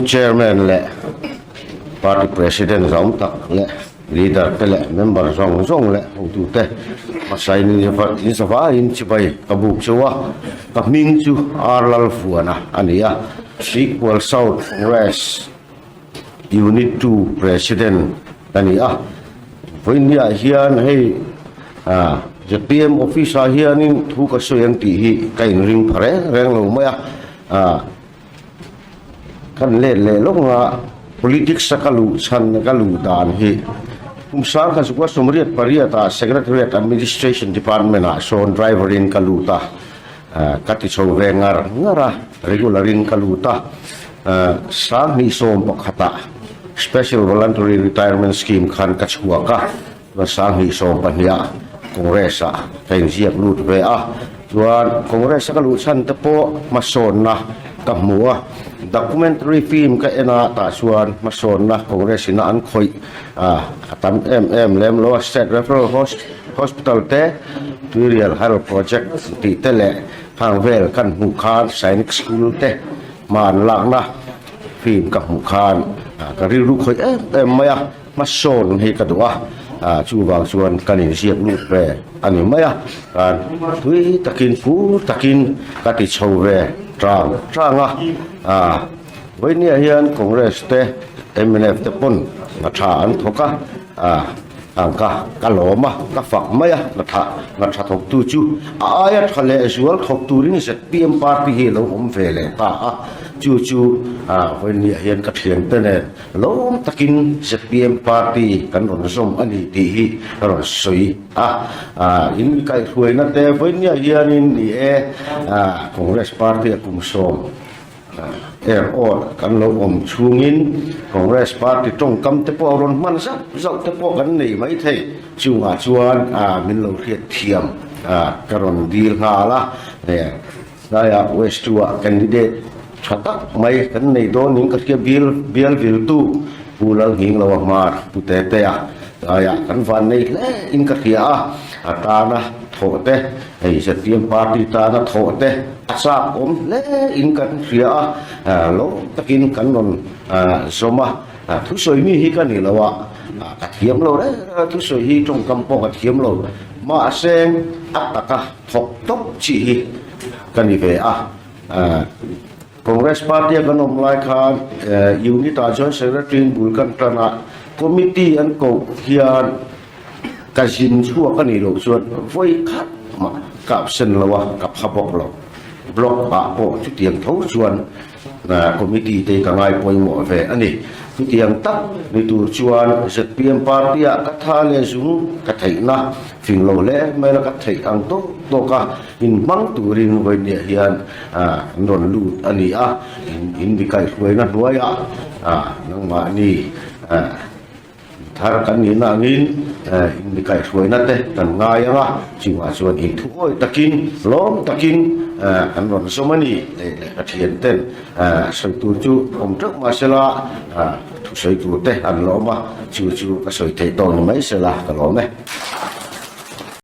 Pu Chairman leh Party President zawng tak leh Leader te leh Member zawng zawng leh hotute hmasain in zavaiin chibai ka buk cheu a, ka hming chu R Lalvuana a ni a, Sequel South Congress Unit 2 President ka ni a, vawiinniah hian hei zpm Office ah hianin thu ka sawi ang tih hi ka inring pha reng reng lo mai a. Kan let leh lawk nga politics a ka luh chhan ka luh dan hi kum sang kha zukua sawmriat pariat ah Secretariat Administration Department ah sawn driver in ka lut a, ka ti chho ve ngar ngar a, regular in ka lut a, 2011 ah Special Voluntary Retirement Scheme khan ka chhuak a, chuan 2012 ah Congress ah ka inziak lut ve a, chuan Congress a ka luh chhan te pawh hmasawnna ka hmu a, documentary film ka en a tah chuan hmasawnna Congress ina an khawih a tam em em lem lo a, State Referral Hospital te, Tuirial Hydel Project tih te leh khang vel kan hmuh khan Sainik School te hma an lakna film ka hmuh khan ka rilru khawih em em mai a. Hmasawn hi ka duh a, chuvang chuan kan inziak lut ve a ni mai a, kan tui takin fur takin ka ti chho ve tang tang a, vawinia hian Congress te mnf te pawn hna tha an thawk a, ang ka ka lawm a, ka fak mai a, hna tha hna tha thawktu chu a aia tha leh zual thawk turin zpm party hi a lo awm ve leh ta a, chu chu vawinia hian ka thiante nen Lawm takin zpm party kan rawn zawm a ni tih hi ka rawn sawi a, in kaihhruaina te vawinia hianin ni e, Congress party a kum sawm er awt kan lo awm chhungin Congress party tawngkam te pawh a rawn hman zauh zauh te pawh kan nei mai thei, chungah chuan min lo hriat thiam ka rawn dil nghal a. Tlaiah West 2 ah candidate tha tak mai kan nei dawn in ka hria bial bial viltu Pu Lalhinglo a hmar Pu Tetea tlaiah kan van nei hle in ka hria a, a tana thawh te hei zpm party tana thawh te a chak awm hle in kan hria a, lo takin kan rawn zawm a, thusawi mi hi ka ni lo a, ka thiam lo reng reng a thusawi hi tawngkam pawh ka thiam lo mahse a taka Thawk tawp chi hi ka ni ve a. Congress party a kan awm lai khan unit ah joint secretary in bul kan tan a, committee an koh hian ka zin chhuak a nih loh chuan vawi khat mah ka absent lo a, ka pha bawk lo. Block ah pawh chutiang tho chuan Committee te ka ngai pawimawh ve a ni. Chutiang tak ni tur chuan zpm party ah ka tha leh zung ka theihna fing lo hle mai la ka theih ang tawk tawk a inhmang turin vawinia hian an rawn lut a ni a, in mi kaihhruaina hnuaiah nangmahni Thar kan nihna angin in mi kaihhruaina te kan ngai ang a, chungah chuan inthuawi takin, lawm takin kan rawn zawm a ni. Leh leh ka thian ten sawi tur chu awm teuh mah sela, thusawi tur te an la awm a, chu chu ka sawi theih tawh ni mai sela ka lawm e.